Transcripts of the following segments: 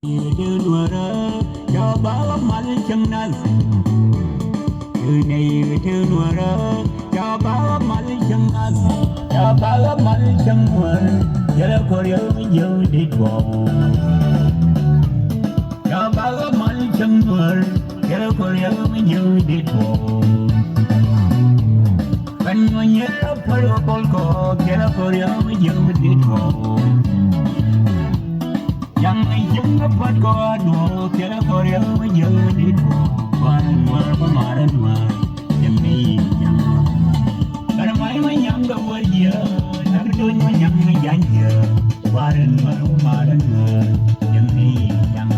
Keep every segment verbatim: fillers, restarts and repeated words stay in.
Yidin wara, ya ba mal chang nas. Yidin wara, ya ba mal chang nas. Ya ba mal chang war, ya la kor ya yo dit wo. Ya ba mal chang war, ya la kor ya yo dit wo. Kan mo nyera paro kol ko, ya la kor ya yo dit wo. Yang yang dapat ko adu, kira Korea yang di ko. Wan wan kemarin wan, yang ni yang. Karmai manyang ga wajia, tapi tuan manyang janja. Wan wan kemarin wan, yang ni yang.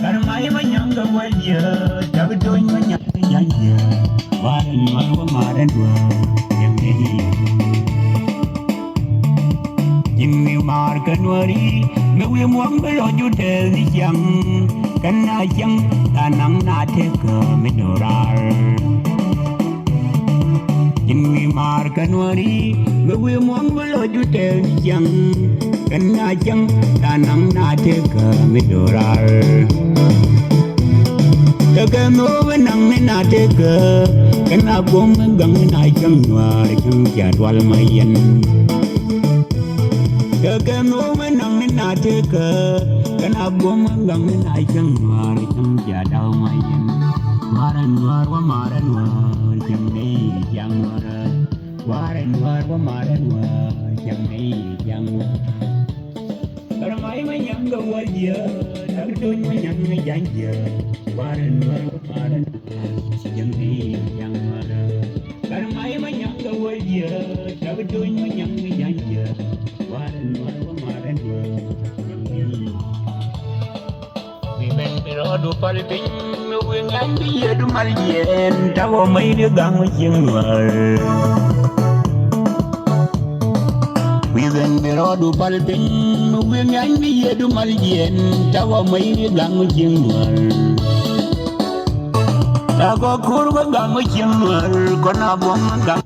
Karmai manyang ga wajia, tapi tuan manyang janja. Wan wan kemarin wan, yang ni. Jimmy Mark Nuari, me wi muang belo jute di siang, kena siang tanang na teke midorar. Jimmy Mark Nuari, me wi muang belo jute di siang, kena siang tanang na teke midorar. Teke mo wenang ni na teke, kena bom gang na siang nuar siang jadwal mayen. Keke mo menang ni na teke, kena bom gang ni na jang war jang jadau mayen. Waran war wa maran war jang ni jang war. Waran war wa maran war jang ni jang war. Karmai manyang ga wajia, tak tuan manyang janja. Waran war wa maran Yang ni yang mara. Karmai manyang ga wajia, tak tuan manyang janja. Waran war wa maran war. Yang ni. Wi ben piro du pal piny, wi ngan bi yedu mal yen, tawo mai ni gang jing war. Wi ben biro du pal piny, wi ngan bi yedu mal yen, tawa mai ni gang jing war. Tago kur wa gang jing war, kona bom gang.